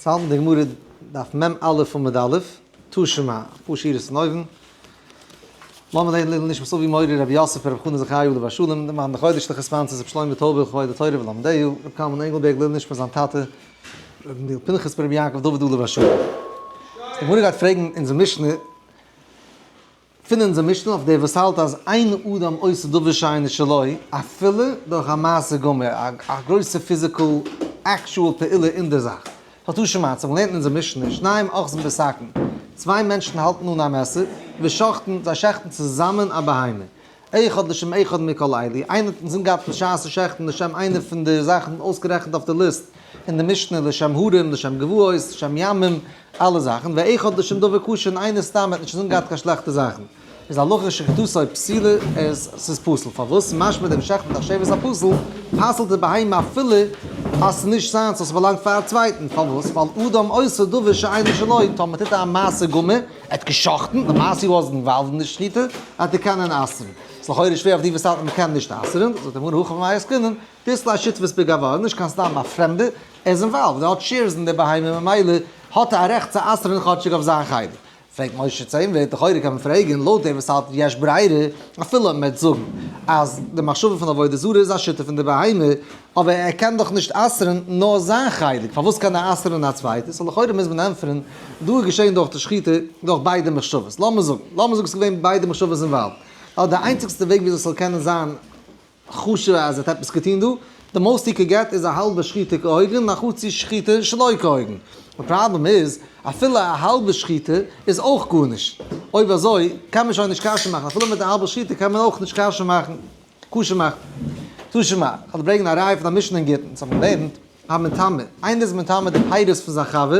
צו האלטן די גמרא דף מ א עמוד א', תא שמע, אפאר שורות פון אויבן. לאמיר לערנען לעילוי נשמת אבי מורי רבי יוסף ברב חנא זכרי' עליו השלום, די מאן דחודש לחספנצת רבי שלמה טויבער לכבוד התורה ולמדהו, רבי קלמן ענגלבערג לעילוי נשמת זיין טאטע רבי פנחס ברבי יעקב דוד עליו השלום. די גמרא גייט פרעגן אונזער משנה פון אונזער משנה אויף דער וואס האלט אז אין אדם עושה דבר שאינו שלו אפילו דורך א מעשה גמור, א גרויסע physical actual פעולה אין דער זאך. תא שמע, האט געלערנט אין אונזער משנה, שניים אוחזין בסכין, צוויי מענטשן האלטן אן א מעסער, ושוחטין, זיי שעכטן צוזאמען א בהמה. אחד לשם אחד מכל אלו, איינער האט אינזין געהאט בשעת'ן שעכטן לשם איינע פון די זאכן אויסגערעכנט אויף די ליסט אין די משנה, לשם הרים, לשם גבעות, לשם ימים, אלע זאכן, ואחד לשם דבר קשה און איינער סתם האט נישט אינזין געהאט קיין שלעכטע זאכן, איז הלכה שחיטתו פסולה אז ס'איז פסול, פארוואס? משמע דעם שעכט מיט א שבט הפסול, פסל'ט די בהמה אפילו אז ס'איז נישט זיינס אז ס'באלאנגט פאר א צווייטן, פארוואס? ווייל אדם עושה דבר שאינו שלו, טאמער טוט ער א מעשה גמור, ער האט גע'שחט'ן, למעשה he was involved אין די שחיטה, וועט ער קענען אסר'ן. ס'איז לכאורה שווער אויף די וואס האלטן מ'קען נישט אסר'ן, זאגט די גמרא הכא במאי עסקינן, דאית ליה שותפות בגווה, נישט קיין סתם א פרעמדער, ער איז involved, ער האט shares אין די בהמה ממילא האט ער א רעכט צו אסר'ן כאטשיג אויף זיין חלק. פרעגט משה צו אים, ווערט לכאורה קען מען פרעגן, לויט דעם וואס האלט יש ברירה, אפילו מען וועט זאגן אז די מחשבה פון עבודה זרה איז א שיטה פון די בהמה, אבער ער קען דאך נישט אסר'ן נאר זיין חלק, פארוואס קען ער אסר'ן א צווייטע? so לכאורה מוז מען ענטפערן, דא איז געשען דורך די שחיטה דורך ביידע מחשבות, לאמיר זאגן, לאמיר זאגן ס'איז געווען ביידע מחשבות involved, ווייל די איינציגסטע וועג וויאזוי ס'זאל קענען זיין חשוב אז ער האט עפעס געטון דא, די most he could get איז א האלבע שחיטה כהוגן און א חצי שחיטה שלא כהוגן. די פראבלעם איז, אפילו א האלבע שחיטה איז אויך גארנישט. אויב אזוי קען מען שוין נישט כשר מאכן, אפילו מיט א האלבע שחיטה קען מען אויך נישט כשר מאכן. כשר מאכן. תא שמע, כ'וועל ברענגען א ראיה פון א משנה אין גיטין, ס'האט מען געלערנט, המטמא, איינער איז מטמא די פירות פון זיין חבר,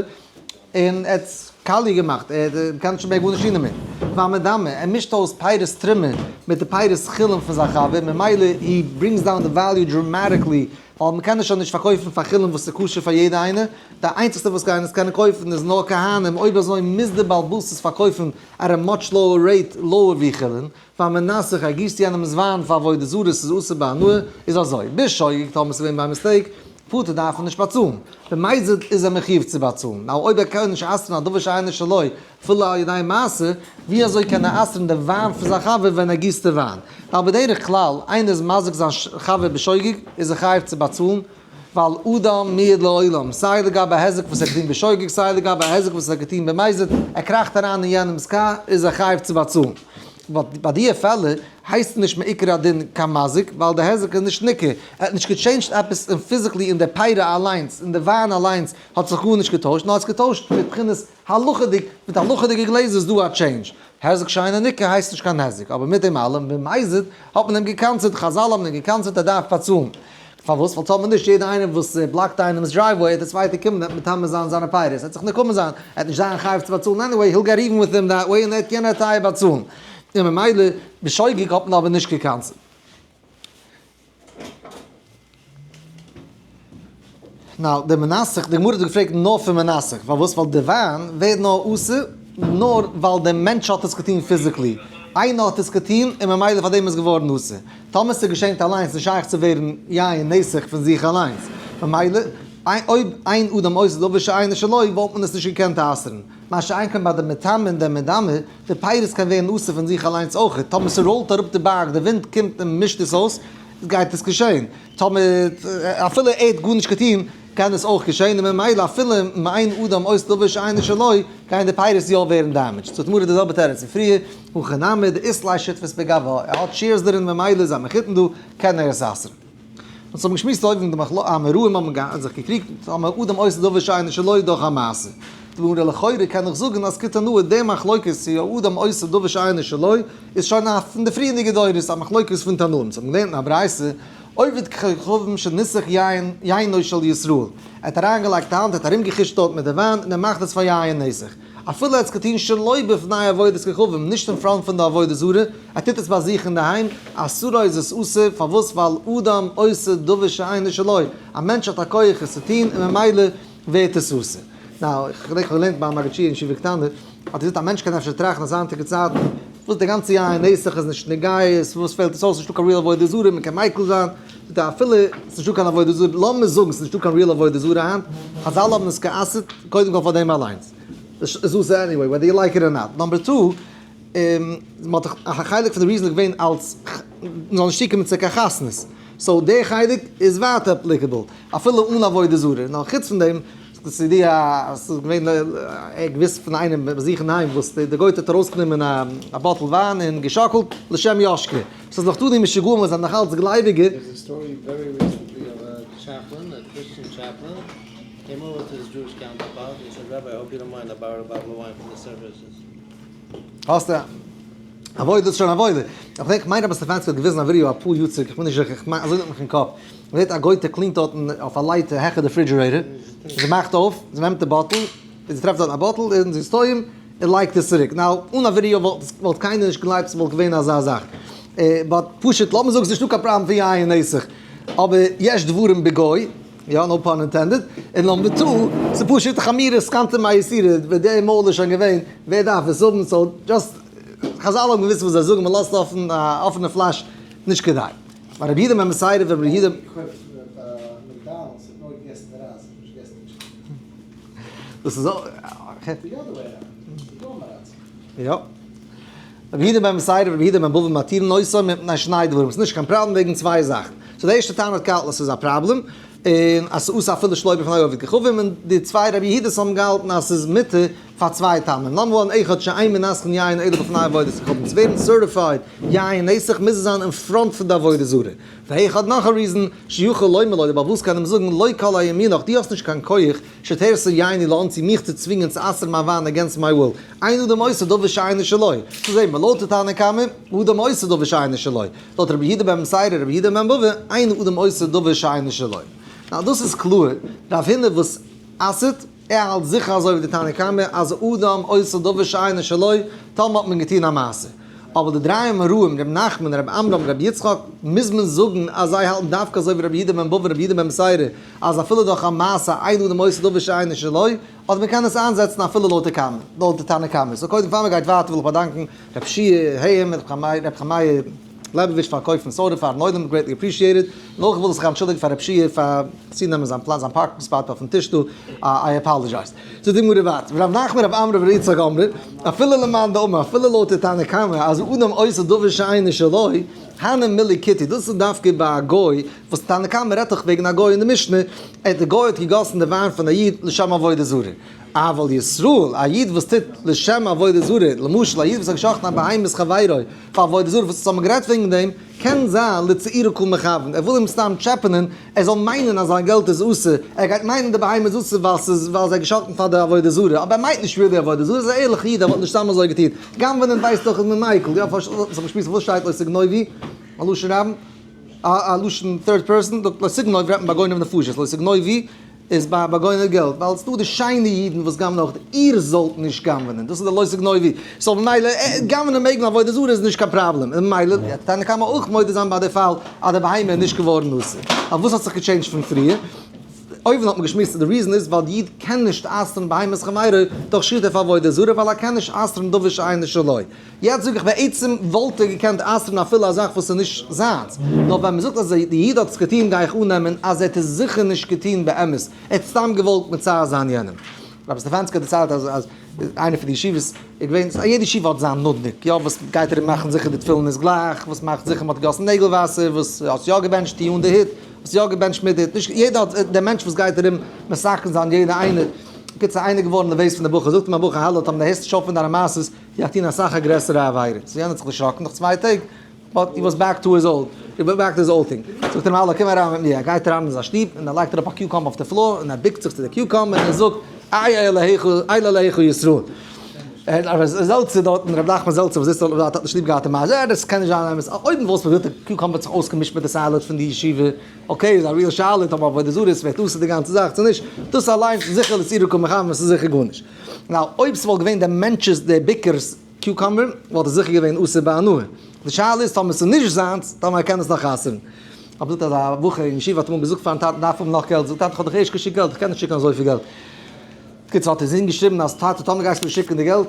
און ער האט עס קאליע געמאכט, ער קען שוין מער גארנישט טון דערמיט, והמדמע, ער מישט אויס פירות תרומה מיט די פירות חולין פון זיין חבר, ממילא he brings down the value dramatically, ווייל מען קען עס שוין נישט פארקויפן פאר חולין וואס איז כשר פאר יעדע איינער, די איינציגסטע וואס גייען עס קענען קויפן איז נאר כהנים, אויב אזוי מוז די בעל הבית עס פארקויפן at a much lower rate, lower ווי חולין, והמנסך, ער גיסט יענעמ'ס וויין פאר עבודה זרה, ס'איז אסור בהנאה, איז אזוי, בשוגג טאמער ס'איז געווען by mistake, פטור דארף ער נישט באצאלן, במזיד איז ער מחיוב צו באצאלן, now אויב ער קען נישט אסר'ן א דבר שאינו שלו אפילו על ידי מעשה, ווי אזוי קען ער אסר'ן די וויין פון זיין חבר ווען ער גיסט די וויין? ווייל בדרך כלל, איינער איז מזיק זיין חבר בשוגג, איז ער חייב צו באצאלן, ווייל אדם מועד לעולם, סיי לגבי היזק וואס ער האט געטון בשוגג סיי לגבי היזק וואס ער האט געטון במזיד, ער קראכט אריין אין יענעמ'ס קאר איז ער חייב צו באצאלן. but ביי דיע פעלער הייסט נישט מעיקר הדין קיין מזיק ווייל די היזק איז נישט ניכר, ער האט נישט גע change ט עפעס אין physically אין די פירה אליינס, אין די וויין אליינס האט זיך גארנישט געטוישט, נאר עס געטוישט מבחינת הלכה'דיג, מיט הלכה'דיגע גלעזער איז דא א change. היזק שאינו ניכר הייסט נישט קיין היזק, אבער מיט דעם אלעם במזיד האט מען אים גע'קנס'עט, חזל האבן אים גע'קנס'עט ער דארף באצאלן. פארוואס? ווייל טאמער נישט יעדער איינער וואס block ט איינעמ'ס driveway וועט דער צווייטער קומען און מטמא זיין זיינע פירות, ער וועט זיך נקמה זיין, ער וועט נישט זיין חייב צו באצאלן anyway, he'll get even with him that way און ער וועט יענער טייער באצאלן. און ממילא בשוגג האט מען אבער נישט גע'קנס'עט. now, דער מנסך, די גמרא האט געפרעגט נאר פון מנסך, פארוואס? ווייל די וויין ווערט נאר אסור נאר ווייל דער מענטש האט עס געטון physically, איינער האט עס געטון און ממילא פאר דעם איז געווארן אסור. טאמער ס'איז געשענקט אליינס נישט שייך צו ווערן יין נסך פון זיך אליינס, ממילא אויב אין אדם עושה דבר שאינו שלו וואלט מען עס נישט געקענט אסר'ן, מה שאין כן ביי די מטמא און דער מדמע, די פירות קען ווערן אסור פון זיך אליינס אויך, טאמער ס'ראלט אראפ די בארג, די ווינט קומט און מישט עס אויס, גייט עס געשען, טאמער אפילו ער האט גארנישט געטון קען עס אויך געשען, און ממילא אפילו אם אין אדם עושה דבר שאינו שלו גייען די פירות יא ווערן damaged. זאגט גמרא די זעלבע תירוץ ווי פריער, הכא נמי דאית ליה שותפות בגווה, ער האט shares דערין ממילא איז א מחותן דא, קען ער עס אסר'ן. אונז האבן געשמועסט אויבן די מחלוקת, אמוראים האבן זיך געקריגט, טאמער אדם עושה דבר שאינו שלו דורך א מעשה. די גמרא לכאורה קען איך זאגן אז כתנאי די מחלוקת צו אדם עושה דבר שאינו שלו איז שוין א פון די פריערדיגע דורות א מחלוקת פון תנאים, אונז האבן געלערנט אין א ברייתא עובד כוכבים שניסך יין יינו של ישראל, ער האט אריינגעלייגט די האנט ער האט ארומגעחישט דארט מיט די וויין און ער מאכט עס פאר יין נסך, אפילו ער האט עס געטון שלא בפני עבודת כוכבים, נישט אין front פון די עבודה זרה, ער טוט עס ביי זיך אינדערהיים, אסורה איז עס אסור, פארוואס ווייל אדם עושה דבר שאינו שלו, א מענטש האט א כח עס צו טון און ממילא ווערט עס אסור. now, איך געדענק איך האב געלערנט ביי א מגיד שיעור אין ישיבה קטנה, האט ער געזאגט א מענטש קען אפשר טראכטן אז היינטיגע צייטן. וואס די גאנצע יין נסך איז נישט נוגע, וואס פעלט עס אויס, נישטא קיין real עבודה זרה, מען קען מיקל זיין, זאגט ער אפילו ס'איז נישטא קיין עבודה זרה, לאמיר זאגן ס'איז נישטא קיין real עבודה זרה היינט, חזל האבן עס גע'אסר'ט קודם כל פאר דעם אליינס, איז אסור anyway whether you like it or not, number two, מ'האט דאך א חלק פון די reason איז געווען אלס מ'זאל נישט צוקומען צו קיין חתונות, so די חלק איז ווייטער applicable אפילו אן עבודה זרה, נאר חוץ פון דעם ס'איז די א ס'איז געווען ער האט געוואוסט פון איינעם ביי זיך אינדערהיים וואס די גויטע האט ארויסגענומען א bottle וויין און געשאקלט לשם יאשקע, ס'איז נאך דא די משוגעים וואס זענען נאך אלץ גלייביגע. There's a story very recently of a chaplain, a Christian chaplain, came over to his Jewish counterpart and said, Rabbi, I hope you don't mind, I borrowed a bottle of wine from the services. האסט א עבודה איז שוין עבודה. איך דענק מיין רבי סטעפאנסקי האט געוויזן א ווידעא אפאר יאר צוריק, איך בין נישט זיכער, איך מיין אזוי ליגט מיך אין קאפ, מען זעט א גויטע clean ט דארטן אויף א לייטער העכער די refrigerator, זי מאכט אויף, זי נעמט די bottle, און זי טרעפט דארטן א bottle, און זי איז טועם, און לייגט עס צוריק. Now, אן א ווידעא וואלט קיינער נישט געגלייבט ס'וואלט געווען אזא זאך. But פשוט, לאמיר זאגן ס'נישטא קיין פראבלעם פון יין נסך, אבער יש דברים בגו, יא, no pun intended, און number two, ס'איז פשוט חמירא סכנתא מאיסורא, ווען די מאל איז שוין געווען, ווער דארף עס האבן, so just, חזל האבן געוואוסט וואס זיי זאגן, מען לאזט אפן א אפענע פלאש, נישט כדאי. ביי רבי יהודה בן בתירא ורבי יהודה. דאס איז יא. רבי יהודה בן בתירא ורבי יהודה בן בבא מתירין אותו מפני שני דברים, ס'איז נישט קיין פראבלעם וועגן צוויי זאכן. So די ערשטע טענה האט געהאלטן אז ס'איז א פראבלעם, און אז ס'איז אסור אפילו שלא בפני עובד כוכבים, און די צוויי רבי יהודה'ס האבן געהאלטן אז ס'איז מותר פאר צוויי טעמים, number one אחד שאין מנסכין יין אלא בפני עבודת כוכבים, צו ווערן certified יין נסך מוז עס זיין אין front פון די עבודה זרה, ואחד נאך א reason, שיכול לומר לו, די בעל הבית קען אים זאגן לא כל הימינך, דו האסט נישט קיין כח, שתאסור ייני לאונסי מיך צו צווינגען צו אסר'ן מיין וויין against my will, אין אדם עושה דבר שאינו שלו, צו זעהן מיר לויט די תנא קמא, אדם עושה דבר שאינו שלו, לויט רבי יהודה בן בתירא רבי יהודה בן בבא, אין אדם עושה דבר שאינו שלו. Now דאס איז קלאר, רב הונא וואס אסר'ט, ער האלט זיכער אזוי ווי די תנא קמא אז אדם עושה דבר שאינו שלו, טאמער האט מען געטון א מעשה. אבער די דריי אמוראים ר' נחמן, ר' עמרם, ר' יצחק, מוז מען זאגן אז זיי האלטן דווקא אזוי ווי רבי יהודה בן בבא און רבי יהודה בן בתירא, אז אפילו דורך א מעשה אין אדם עושה דבר שאינו שלו, אדער מען קען עס איינזעצן אפילו לויט די קמא, לויט די תנא קמא. So קודם פאר מען גייט ווייטער וויל איך באדאנקן ר' שיע היים און ר' חמיה לעבאוויטש פאר קויפן soda פארן עולם, greatly appreciated. און אויך וויל איך זיך אנטשולדיגן פאר ר' שיע פאר צונעמען זיין פלאץ, זיין parking spot אויפן טיש דא, I apologize. זאגט די גמרא ווייטער, רב נחמן רב עמרם ור' יצחק אמרו, אפילו למאן דאמר, אפילו לויט די תנא קמא, אז אדם עושה דבר שאינו שלו, הני מילי כותי, דאס איז דווקא ביי א גוי, וואס די תנא קמא רעדט דאך וועגן א גוי אין די משנה, ער די גוי האט געגאסן די וויין פון א איד לשם עבודה זרה. אבל ישראל, א איד וואס טוט לשם עבודה זרה, למשל א איד וואס האט געשחט'ן א בהמת חברו פאר עבודה זרה, וואס אונז האבן גערעדט וועגן דעם, קען זיין לצעורה קא מכוון, ער וויל אים סתם טשעפענען, ער זאל מיינען אז זיין געלט איז אסור, ער גייט מיינען די בהמה איז אסור ווייל ס'איז ווייל זיי געשחט'ן פאר די עבודה זרה, אבער ער מיינט נישט really עבודה זרה, ער איז א ערליכע איד, ער וואלט נישט סתם אזוי געטון. גנב'ענען ווייסט דאך איז מען מיקל, יא פארשטייט זיך געשמועסט וואס שטייט לא תגנובו, א לשון רבים, א לשון third person, לא תגנוב רעדט מען ביי גונב נפשות, לא תגנובו איז ביי ביי גונב געלט, ווייל ס'דא די שיינע אידן וואס גנב'ן אויך, איר זאלט נישט גנב'נען, דאס איז די לא תגנובו, so ממילא גנב'נען מעג מען עבודה זרה איז נישט קיין פראבלעם, און ממילא תנא קמא אויך מודה זיין ביי די פאל אז די בהמה איז נישט געווארן אסור. אבער וואס האט זיך גע change ט פון פריער? אויבן האט מען געשמועסט די reason איז ווייל די איד קען נישט אסר'ן בהמת חברו דורך שחיטה פאר עבודה זרה ווייל ער קען נישט אסר'ן דבר שאינו שלו. יעצט זאג איך בעצם וואלט ער געקענט אסר'ן אפילו א זאך וואס איז נישט זיינס, נאר ווען מ'זאגט אז די איד האט עס געטון גיי איך אננעמען אז ער האט עס זיכער נישט געטון באמת, ער האט סתם געוואלט מצער זיין יענעם. רבי סטעפאנסקי האט דערציילט אז אז איינער פון די ישיבות איז געווען, יעדע ישיבה האט זיין נודניק, יא, וואס גייט ארום מאכן זיכער די תפילין איז גלייך, וואס מאכט זיכער מ'האט געגאסן נעגל וואסער, וואס האסט יא געבענטשט טו אן די הוט, האסט יא געבענטשט מיט די הוט, נישט יעדער האט, דער מענטש וואס גייט ארום מתקן זיין יעדע איינער, בקיצור איינער געווארן נערוועז פון די בחור, זאגט אים א בחור האלא טאמער די הערסט נישט אויף פון דיינע מעשות, די האט טון אסאך א גרעסערע עבירה, so יענער האט זיך דערשראקן, נאך צוויי טעג, but he was back to his old, he was back to his old thing, זאגט אים האלא קום אריין מיט מיר, ער גייט אריין אין זיין שטוב, און ער לייגט אראפ א cucumber אויף די floor, און ער בוקט זיך צו די cucumber, און ער זאגט, איה אלהיך, אלה אלהיך ישראל. ר' זעלצער דארטן, ר' נחמן זעלצער וואס זיצט דארט האט נישט ליב געהאט די מעשה, דאס קען נישט זיין אמת, אויב וואלסט פרובירט די cucumber האט זיך אויסגעמישט מיט די salad פון די ישיבה, okay איז א real שאלה טאמער עבודה זרה עס ווערט אסור די גאנצע זאך צו נישט, דאס אליינס איז זיכער לצעורה קא מכוון עס איז זיכער גארנישט. Now אויב ס'וואלט געווען דער מענטש'ס דער ביקער'ס cucumber וואלט עס זיכער געווען אסור בהנאה. די שאלה איז טאמער ס'איז נישט זיינס טאמער ער קען עס נאך אסר'ן. אבער זאגט אז א בחור אין ישיבה האט אמאל געזאגט פארן טאטן דארף האבן נאך געלט, זאגט טאטע כ'האב דיך ערשט געשיקט געלט איך קען נישט שיקן אזויפיל געלט. בקיצור האט דער זון געשריבן אז טאטע טאמער גייסטו מיר שיקן די געלט.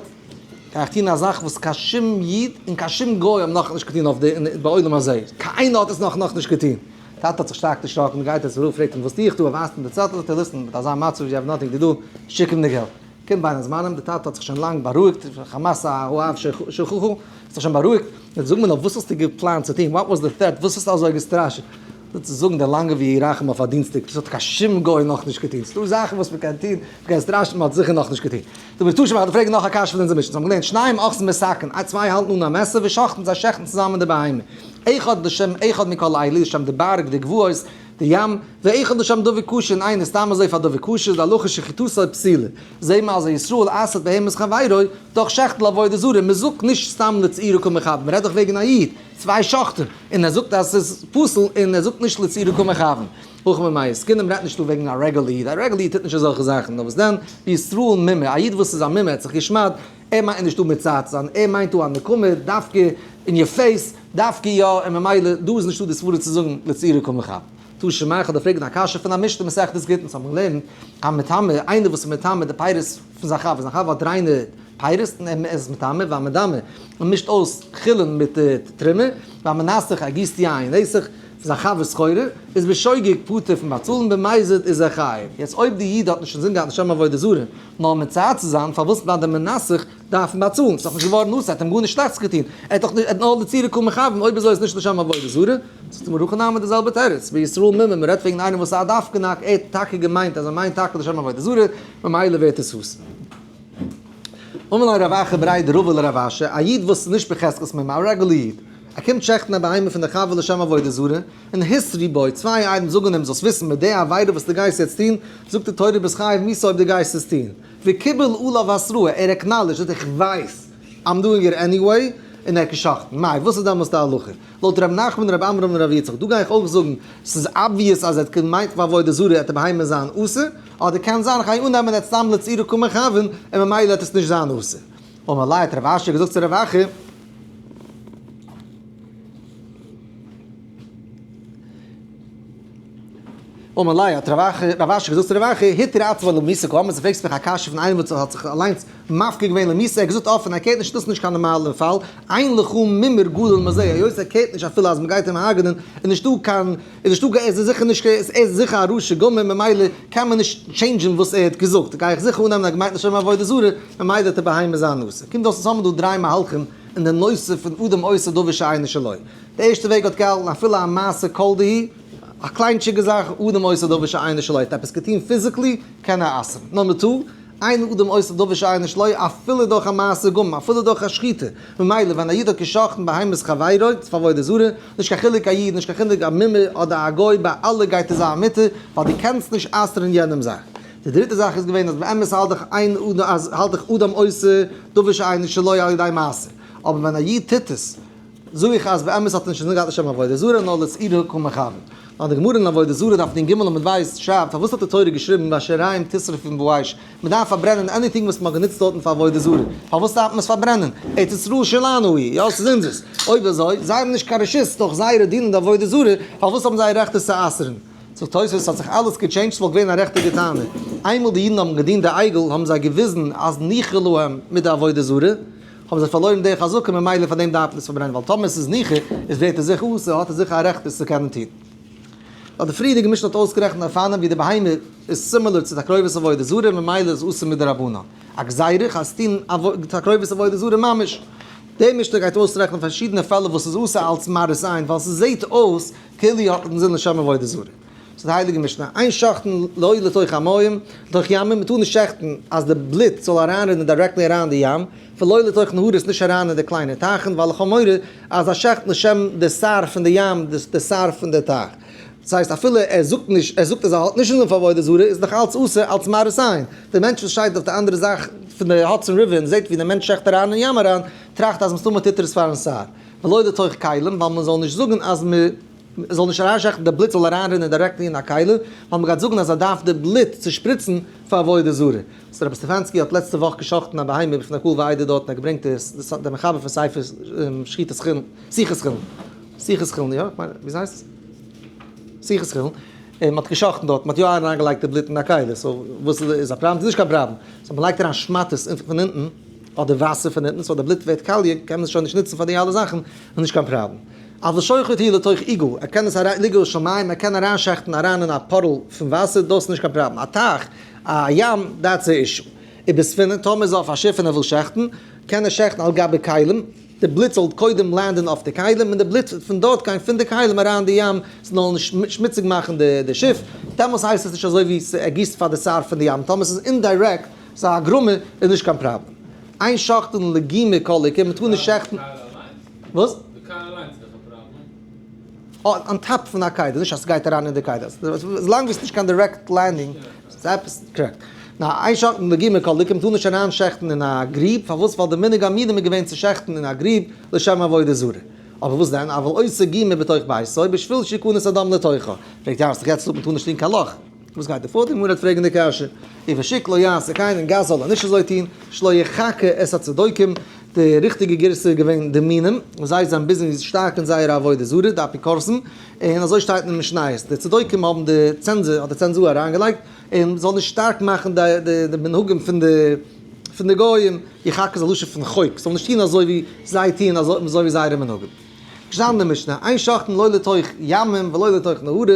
גיי איך טון א זאך וואס קיין שום איד און קיין שום גוי האבן נאכנישט געטון אויף די בעולם הזה, קיינער האט עס נאך נאכנישט געטון. טאטע האט זיך שטארק דערשראקן, גייט ער צום רב פרעגט אים וואס טו איך דא, ער ווייזט אים די צעטל, זאגט ער listen, מיט אזא מצב you have nothing to do, שיק אים די געלט. קומט בין הזמנים, די טאטע האט זיך שוין לאנג בארואיגט, חמת האב שכחה, האט זיך שוין בארואיגט, יעצט זאג מיר נאר וואס האסטו געפלאנט צו טון, what was the threat, וואס האסטו אזוי געסטראשעט? דא צו זאגן די לאנגע ויהי רחם אויף א דינסטאג, דאס האט קיין שום גוי נאכנישט געטון, ס'דא זאכן וואס מ'קען טון, מ'קען סטראשען, מ'האט זיכער נאכנישט געטון. דו ביסט תושב, איך פרעג נאך א קשיא פון אונזער משנה, זיי האבן געלערנט שניים אוחזין בסכין, צוויי האלטן אן א מעסער ושוחטין, זיי שעכטן צוזאמען די בהמה, אחד לשם אחד מכל אלו, לשם די בארג, די גבעות, די ים, ואחד לשם דבר כשר, און איינער סתם אזוי פאר דבר כשר, איז די הלכה שחיטתו פסולה. זעהן מיר אז א ישראל אסר'ט בהמת חברו, דורך שעכטן לעבודה זרה, מ'זאגט נישט סתם לצעירה קא מכוון, מ'רעדט דאך וועגן א איד. צוויי שוחטים, און ער זאגט אז ס'איז פסול, און ער זאגט נישט לצעירה קא מכוון. הכא במאי עסקינן, מ'רעדט נישט דא וועגן א רעגולער איד, א רעגולער איד טוט נישט אזעלכע זאכן, נאר וואס דען, בישראל מומר, א איד וואס איז א מומר, ער האט זיך געשמד'ט, ער מיינט נישט דא מצער צו זיין, ער מיינט דא א נקמה, דווקא אין your face, דווקא יא, און ממילא דא איז נישטא די סברה צו זאגן לצעירה קא מכוון. תא שמע, איך האב דיר פרעגן א קשיא פון א משנה מסכת גיטין, ס'האט מען געלערנט, המטמא, איינער וואס איז מטמא די פירות פון זיין חבר, זיין חבר האט ריינע פירות און ער איז מטמא, והמדמע, און מישט אויס חולין מיט תרומה, והמנסך, ער גיסט יין, נסך, פון זיין חבר'ס סחורה, איז בשוגג פטור פון באצאלן, במזיד איז ער חייב. יעצט אויב די איד האט נישט אינזין געהאט לשם עבודה זרה, נאר מצער צו זיין, פארוואס דארף דער מנסך דארפן באצאלן? ס'איז דאך נישט געווארן אסור, ער האט אים גארנישט שלעכטס געטון, ער האט דאך נישט, ער האט נאר לצעירה קא מכוון, אויב אזוי איז נישט לשם עבודה זרה. זאגט די גמרא הכא נמי די זעלבע תירוץ, בישראל מומר, מ'רעדט וועגן איינעם וואס איז א דווקא נאק, ער האט טאקע געמיינט אז ער מיינט טאקע לשם עבודה זרה, ממילא ווערט עס אסור. אמר ליה רב אחא בריה דרבא לרב אשי, א איד וואס איז נישט בחזקת מום, א רעגולער איד, ער קומט שעכטן א בהמה פון די חבר לשם עבודה זרה, און התרו בו, צוויי עדים זאגן אים זאלסט וויסן מיט די עבירה וואס דו גייסט יעצט טון, זאגט די תורה ביסט חייב מיתה אויב דו גייסט עס טון. וקיבל עליו התראה, ער acknowledged, זאגט איך ווייס, I'm doing it anyway, און ער האט געשאכטן. מאי, וואס איז דעמאלס די הלכה? לויט ר' נחמן ר' עמרם און ר' יצחק, דא גיי איך אויך זאגן, ס'איז obvious אז ער האט געמיינט פאר עבודה זרה וועט די בהמה זיין אסור, אדער קען זיין איך גיי אננעמען ער האט סתם לצעירה קא מכוון, און ממילא וועט עס נישט זיין אסור. אמר ליה האט רב אשי געזאגט צו רב אחא, אמר ליה האט רב אשי געזאגט צו רב אחא, התיר עצמו למיתה קאמר, דו פרעגסט מיך א קשיא פון איינעם וואס האט זיך אליינס מפקיר געווען למיתה, ער האט געזאגט אפען ער קערט נישט דאס איז נישט קיין נארמאלער פאל, אין לך מומר גדול מזה, היות ער קערט נישט אפילו אז מען גייט אים הרג'נען, איז נישטא קיין, איז נישטא ער איז זיכער נישט, ער איז זיכער א רשע גמור ממילא קען מען נישט change ן וואס ער האט געזאגט, גיי איך זיכער אננעמען אז ער האט געמיינט לשם עבודה זרה, ממילא וועט די בהמה זיין אסור. קומט אויס אונז האבן דא דריי מהלכים אין די נושא פון אדם עושה דבר שאינו שלו. די ערשטע וועג האט געהאלטן אפילו א מעשה כל דהו, א קליינטשיגע זאך, אדם עושה דבר שאינו שלו, האט עפעס געטון physically, קען ער אסר'ן. number two, אין אדם עושה דבר שאינו שלו, אפילו דורך א מעשה גמור, אפילו דורך א שחיטה. ממילא ווען א איד האט גע'שחט'ן בהמת חברו, פאר עבודה זרה, נישט קיין חילוק א איד, נישט קיין חילוק א מומר אדער א גוי, ביי אלע גייט עס זיין מותר, ווייל דו קענסט נישט אסר'ן יענעם זאך. די דריטע זאך איז געווען אז באמת האלט איך אין אדם אז האלט איך אדם עושה דבר שאינו שלו על ידי מעשה, אבער ווען א איד טוט עס, זאג איך אז באמת האט ער נישט אינזין געהאט לשם עבודה זרה נאר לצעירה קא מכוון. ווייל די גמרא אין עבודה זרה דף נ ג עמוד ב' שרייבט פארוואס האט די תורה געשריבן והשיריים תשרפון באש מען דארף פארברענען anything וואס מען האט גענוצט דארטן פאר עבודה זרה פארוואס דארף מען עס פארברענען ארץ ישראל שלנו היא יא ס'איז אונזערס אויב אזוי זיי האבן נישט קיין רשות דורך זייערע דינען די עבודה זרה פארוואס האבן זיי רעכט עס צו אסר'ן? זאגט תוספות ס'האט זיך אלעס גע change ט ס'וואלט געווען א רעכטיגע טענה איינמאל די אידן האבן געדינט די עגל האבן זיי געוויזן אז ניחא להם מיט די עבודה זרה האבן זיי פארלוירן די חזקה ממילא פאר דעם דארף מען עס פארברענען ווייל טאמער עס איז ניחא איז ווערט עס זיכער אסור האט ער זיכער א רעכט עס צו קענען טון. ווייל די פריערדיגע משנה האט אויסגערעכנט אופנים ווי די בהמה איז similar צו תקרובת עבודה זרה ממילא איז אסור מדרבנן. א גזירה אז טון תקרובת עבודה זרה ממש. די משנה גייט אויסרעכענען פארשידענע פעלער וואס איז אסור אלץ מראית עין ווייל ס'זעהט אויס כאילו האט אינזין לשם עבודה זרה. זאגט די הייליגע משנה, אין שוחטין לא לתוך המים, לתוך ימים, מ'טאר נישט שעכטן אז די בלוט זאל אריינרינען directly אריין אין די ים, ולא לתוך נהרות נישט אריין אין די קליינע טייכן, ווייל איך האב מורא אז א שעכט לשם די סער פון די ים, די סער פון די טייך. דאס הייסט אפילו ער זאגט נישט, ער זאגט אז ער האט נישט אינזין פאר עבודה זרה, איז נאך אלץ אסור אלץ מראית עין. די מענטש וואס שטייט אויף די אנדערע זייט פון די Hudson River און זעט ווי די מענטש שעכט אריין אין ים אריין, טראכט אז מסתמא טוט ער עס פארן סער. ולא לתוך כלים, ווייל מען זאל נישט זאגן אז מען זאל נישט אריינשעכטן די בלוט זאל אריינרינען directly אין א כלי, ווייל מען גייט זאגן אז ער דארף די בלוט צו שפריצן פאר עבודה זרה. סאו רבי סטעפאנסקי האט לעצטע וואך גע'שחט'ן א בהמה בפני קהל ועדה דארט און ער האט געברענגט דער מחבר פון ספר שחיטת חולין, שיחת חולין, שיחת חולין יא? כ'מיין וויאזוי הייסט עס? שיחת חולין, און מען האט גע'שחט'ן דארט, מען האט יא אריינגעלייגט די בלוט אין א כלי, so וואס איז א פראבלעם? ס'איז נישט קיין פראבלעם, so מען לייגט אריין שמאטעס פון אונטן. אדער וואסער פון אונטן, so די בלוט ווערט קאליע, קען מען עס שוין נישט נוצן פאר די אלע זאכן, איז נישט קיין פראבלעם. אבל שוחט הוא לתוך עיגול, ער קען עס אריין, לעיגול של מים, ער קען אריינשעכטן אריין אין א puddle פון וואסער, דאס איז נישט קיין פראבלעם. א טייך, א ים, that's א issue. ובספינה, טאמער איז ער אויף א שיף און ער וויל שעכטן, קען ער שעכטן על גבי כלים, די בלוט זאל קודם land ען אויף די כלים און די בלוט פון דארט גיין פון די כלים אריין אין די ים, ס'זאל נישט שמוציג מאכן די שיף, דעמאלס הייסט עס נישט אזוי ווי ער גיסט פאר די שער פון די ים, טאמער ס'איז indirect, ס'איז א גרמא, איז נישט קיין פראבלעם. אין שוחטין לגומא כל עיקר, מ'טאר נישט שעכטן. וואס? די כלי אליינס איז דאך א פראבלעם. אה, on top פון א כלי, נישט אז ס'גייט אריין אין די כלי. as long ווי ס'נישט קיין direct landing, ס'איז עפעס, correct. נא, אין שוחטין לגומא כל עיקר, מ'טאר נישט אריין שעכטן אין א גריב, פארוואס? ווייל די מנהג המינים איז געווען צו שעכטן אין א גריב לשם עבודה זרה. אבער וואס דען, אבל עושה גומא בתוך ביתו, בשביל שיכנס הדם לתוכה. פרעגט יאנאש, זיך יעצט אפ, מ'טאר נישט טון קיין לאך. וואס גייט דא פאר? די גמרא וועט פרעגן די קשיא, ובשוק לא יעשה כן, אין גאס זאל ער נישט אזוי טון, שלא יחקה את הצדוקים, די ריכטיגע גירסא איז געווען די מינים, וואס זיי זענען busy שטארק אין זייער עבודה זרה, די אפיקורסים, און אזוי שטייט אין משניות, די צדוקים האבן די צענזור, אדער צענזור אריינגעלייגט, און מ'זאל נישט שטארק מאכן די מנהגים פון די פון די גויים, יחקה איז א לשון פון חוק, זאל נישט טון אזוי ווי זיי טוען, אזוי ווי זייערע מנהגים. געשטאנען אין די משנה, אין שוחטין לא לתוך ימים ולא לתוך נהרות,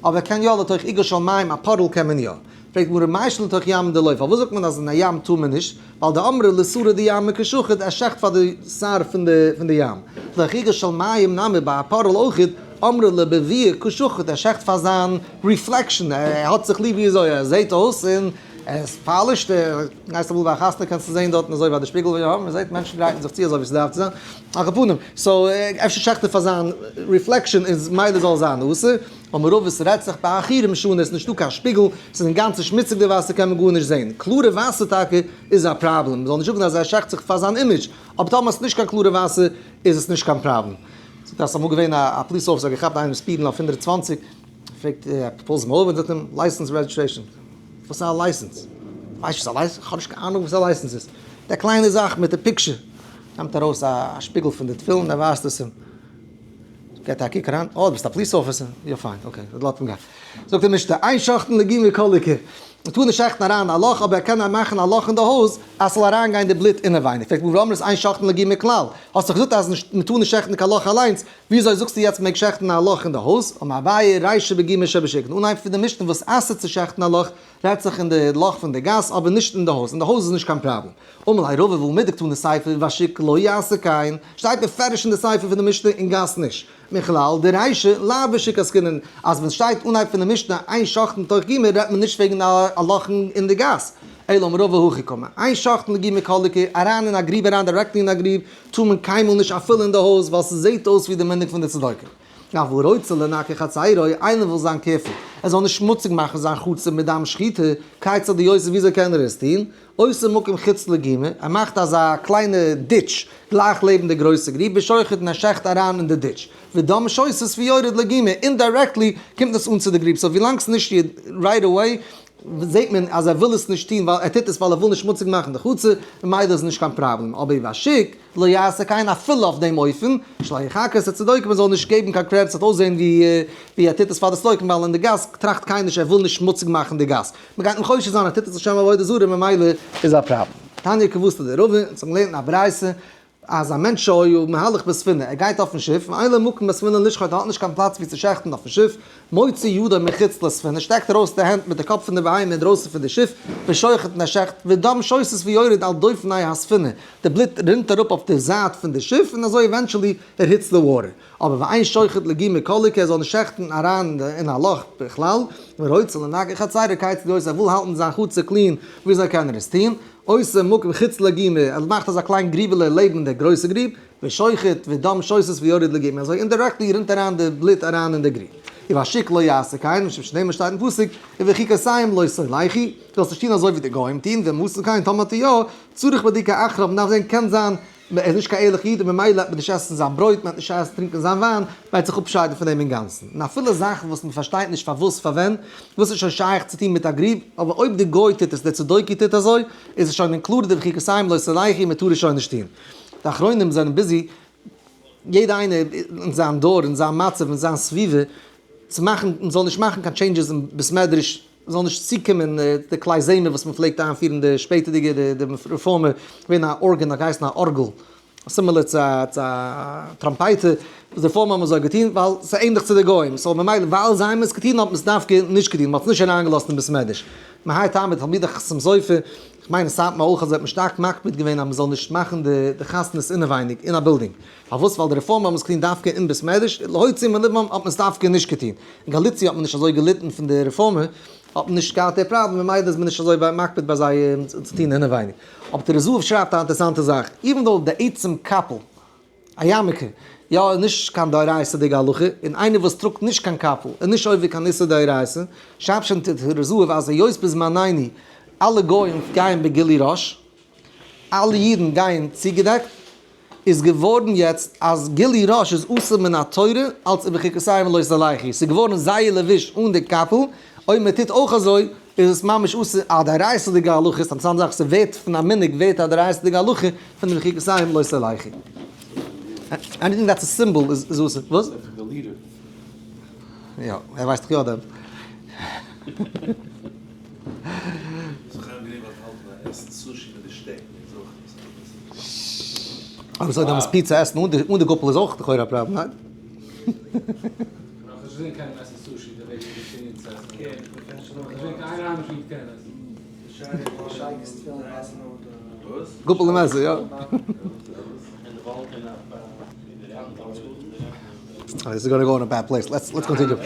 אבער קען יא לתוך עיגול של מים, א puddle קען מען יא. פרעגט גמרא מאי שנא לתוך ימים דלא, פארוואס זאגט מען אז אין א ים טאר מען נישט, ווייל דאמרי לסרי דימא קא שחיט, ער שעכט פאר די שר פון די פון די ים. לתוך עיגול של מים נמי ביי א puddle אויכעט, אמרי לבבואה קא שחיט, ער שעכט פאר זיין reflection, ער האט זיך ליב ווי אזוי ער זעהט אויס און ער איז polished, גייסט אמאל ביי א חתונה קענסטו זעהן דארטן אזוי ביי די שפיגל ווי מען זעהט מענטשן גרייטן זיך צו אזוי ווי ס'דארף צו זיין, על כל פנים, so אפשר שעכט ער פאר זיין reflection איז מילא זאל זיין אסור, אמר רבא ס'רעדט זיך בעכורים שנו עס איז נישטא קיין שפיגל, ס'איז אינגאנצן שמוציג די וואסער קען מען גארנישט זעהן, קלארע וואסער טאקע איז א פראבלעם, מ'זאל נישט זאגן אז ער שעכט זיך פאר זיין image, אבער טאמער ס'איז נישט קיין קלארע וואסער איז עס נישט קיין פראבלעם. זאגט אז ס'איז אמאל געווען א police officer האט געכאפט איינעם speed ן אויף 120, פרעגט ער pulls אים over און זאגט אים license registration, וואס איז א license? ווייסט וואס א license? כ'האב נישט קיין אהנונג וואס א license איז. די קליינע זאך מיט די picture. נעמט ארויס א שפיגל פון די תפילין און ער ווייזט עס אים. געט א קוק אריין, אה דו ביסט א police officer? יא פיין, okay, לאזט אים גיין. זאגט די משנה, אין שוחטין לגומא כל עיקר. מ'טאר נישט שעכטן אריין א לאך, אבער ער קען מאכן א לאך אין די הויז אז ס'זאל אריינגיין די בלוט אינעווייניג. פרעגט גמרא, והאמרת אין שוחטין לגומא כלל. האסט דאך געזאגט אז מ'טאר נישט שעכטן קיין לאך אליינס, וויאזוי זאגסטו יעצט מ'מעג שעכטן א לאך אין די הויז? אמר אביי, רישא בגומא שבשוק. אין אנהייב פון די משנה וואס אסר'ט צו שעכטן א לאך, רעדט זיך אין די לאך פון די גאס, אבער נישט אין די הויז. אין די הויז איז נישט קיין פראבלעם. אמר ליה רבא והא מדקתני סיפא ובשוק לא יעשה כן, שטייט מפורש אין די סיפא פון די משנה אין גאס נישט. מכלל דרישא לאו בשוק עסקינן, אז ווען שטייט אנהייב פון די משנה אין שוחטין לתוך גומא רעדט מען נישט וועגן א לאך אין די גאס, אלא אמר רבא הכי קאמר, אין שוחטין לגומא כל עיקר, אריין אין א גריב אריין directly אין א גריב טאר מען קיינמאל נישט אפילו אין די הויז ווייל ס'זעהט אויס ווי די מנהג פון די צדוקים. אבל רוצה לנקות חצרו, איינער וויל זיין careful ער זאל נישט שמוציג מאכן זיין חצר מיט דם שחיטה, כיצד הוא עושה וויאזוי קען ער עס טון? עושה מקום חוץ לגומא, ער מאכט אזא קליינע ditch גלייך לעבן די גרויסע גריב, ושוחט און ער שעכט אריין אין די ditch, ודם שותת ויורד לגומא, indirectly קומט עס אן צו די גריב, so ווילאנג ס'נישט right away זעט מען אז ער וויל עס נישט טון ווייל ער טוט עס ווייל ער וויל נישט שמוציג מאכן די חצר, ממילא איז נישט קיין פראבלעם, אבער ובשוק לא יעשה כן אפילו אויף דעם אופן, שלא יחקה את הצדוקים מען זאל נישט געבן קיין credit ס'וועט אויסזען ווי ער טוט עס פאר די צדוקים ווייל אין די גאס טראכט קיינער נישט ער וויל נישט שמוציג מאכן די גאס, מען גייט אים חושד זיין ער טוט עס לשם עבודה זרה ממילא איז א פראבלעם. תניא כוותיה דרבא, אונז האבן געלערנט אין א ברייתא אז א מענטש שהיה מהלך בספינה, ער גייט אויפן שיף, ואין לו מקום בספינה לשחוט, ער האט נישט קיין פלאץ ווי צו שעכטן אויפן שיף, מוציא ידו מחוץ לספינה, שטעקט ארויס די הענט מיט די קאפ פון די בהמה אינדרויסן פון די שיף, ושוחט און ער שעכט, ודם שותת ויורד על דופני הספינה, די בלוט רינט אראפ אויף די זייט פון די שיף און אזוי eventually it hits the water. אבער ואין שוחט לגומא כל עיקר, ער זאל נישט שעכטן אריין אין א לאך בכלל, ורוצה לנקות חצרו כיצד הוא עושה, ער וויל האלטן זיין חצר clean, וויאזוי קען ער עס טון? עושה מקום חוץ לגומא, ער מאכט אזא קליין גריבעלע לעבן די גרויסע גריב, ושוחט ודם שותת ויורד לגומא, אזוי indirectly רינט אריין די בלוט אריין אין די גריב. ובשוק לא יעשה כן, משום שנאמר שטייט אין פסוק, ובחוקותיהם לא תלכו, זאלסט נישט טון אזוי ווי די גוים טון, ואם עשה כן, טאמער האט ער יא, צריך בדיקה אחריו, מ'דארף זען קען זיין ער איז נישט קיין ערליכע איד און ממילא וועט מען נישט עסן זיין ברויט, מען וועט נישט עסן טרינקען זיין וויין, מען וועט זיך אפשיידן פון אים אינגאנצן. און אפילו זאכן וואס מען פארשטייט נישט פארוואס פארווען, וואס איז שוין שייך צו טון מיט א גריב, אבער אויב די גוי טוט עס, דער צדוקי טוט אזוי, איז עס שוין included אין בחוקותיהם לא תלכו, מען טאר עס שוין נישט טון. די אחרונים זענען busy, יעדע איינער אין זיין דור, אין זיין מצב, אין זיין סביבה, צו מאכן, מען זאל נישט מאכן קיין changes אין בית מדרש. מ'זאל נישט צוקומען די כלי זמר וואס מ'פלעגט איינפירן די שפעטערדיגע די רעפארמער, געווען א organ האט געהייסן א ארגל, similar צו א צו א טראמפייטער, וואס די רעפארמער האבן אזוי געטון ווייל ס'איז ענליך צו די גוים, so ממילא ווייל זיי האבן עס געטון האט מען עס דווקא נישט געטון, מ'האט עס נישט אריינגעלאזט אין בית מדרש. מהאי טעמא תלמידי חתם סופר, כ'מיין אין סאטמאר אויך אזוי האט מען שטארק מקפיד געווען אז מ'זאל נישט מאכן די חתונות אינעווייניג אין א בילדינג, פארוואס? ווייל די רעפארמער האבן עס געטון דווקא אין בית מדרש, להוציא מלבם האט מען עס דווקא נישט געטון. אין גאליציע האט מען נישט אזוי געליטן פון די רעפארמער, האט מען נישט געהאט די פראבלעם, ממילא איז מען נישט אזוי מקפיד ביי זיי צו טון אינעווייניג. אבער טורי זהב שרייבט א אינטערעסאנטע זאך, even though די עצם קאפל, א יארמולקע, יא איז נישט קיין דאורייתא'דיגע הלכה, און איינער וואס טראגט נישט קיין קאפל איז נישט עובר קיין איסור דאורייתא, שרייבט שוין טורי זהב אז היות בזמנינו אלע גוים גייען בגילוי ראש, אלע אידן גייען צוגעדעקט, איז געווארן יעצט אז גילוי ראש איז אסור מן התורה אלץ ובחוקותי לא תלכו, ס'איז געווארן זייער לבוש אן די קאפל, אויב מען טוט אויך אזוי איז עס ממש אסור א דאורייתא'דיגע הלכה, ס'איז א אינטערעסאנטע זאך, ס'ווערט פון א מנהג ווערט א דאורייתא'דיגע הלכה פון די ובחוקותי לא תלכו. Anything that's a symbol איז אסור. וואס? יא, ער ווייסט דאך יא דעם. אבער ס'איז דאמאלס פיצא עסן אן די גאפל איז אויך לכאורה א פראבלעם, ניין? גאפל און מעסער, יא. This is gonna go in a bad place. Let's let's continue.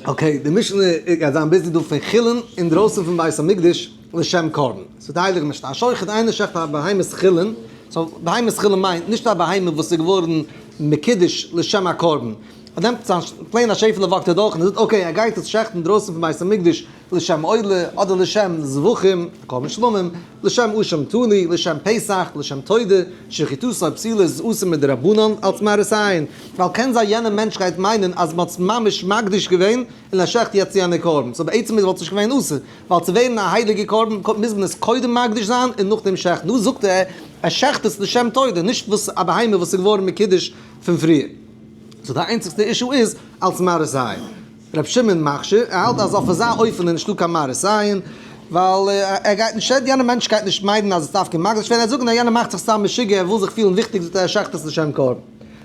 Okay, די משנה גייט זיין busy דא פון חולין אינדרויסן פון בית המקדש לשם קרבן. ס'איז די הייליגע משנה. השוחט איינער שעכט א בהמת חולין, so בהמת חולין מיינט נישט א בהמה וואס איז געווארן מקודש לשם א קרבן. ער נעמט זיין plain א שעפעלע וואקט ער דורך און ער זאגט okay ער גייט עס שעכטן אינדרויסן פון בית המקדש לשם עולה אדער לשם זבחים, קרבן שלמים, לשם אשם תלוי, לשם פסח, לשם תודה, שחיטתו פסולה איז אסור מדרבנן אלס מראית עין, ווייל קען זיין יענער מענטש גייט מיינען אז מ'האט עס ממש מקדיש געווען און ער שעכט יעצט יענע קרבן, so בעצם איז וואלט עס נישט געווען אסור, ווייל צו ווערן א הייליגע קרבן מוז מען עס קודם מקדיש זיין און נאכדעם שעכטן, דא זאגט ער ער שעכט עס לשם תודה, נישט וואס א בהמה וואס איז געווארן מקודש פון פריער. so די איינציגסטע issue איז אלס מראית עין. ר' שמעון מכשיר, ער האלט אז אויף אזא אופן איז נישטא קיין מראית עין, ווייל ער גייט נישט, יענער מענטש גייט נישט מיינען אז עס דארף געמאכט ווערן, ער זאגט נאר יענער מאכט זיך סתם משוגע, ער וויל זיך פילן וויכטיג זאגט ער ער שעכט עס לשם קרבן.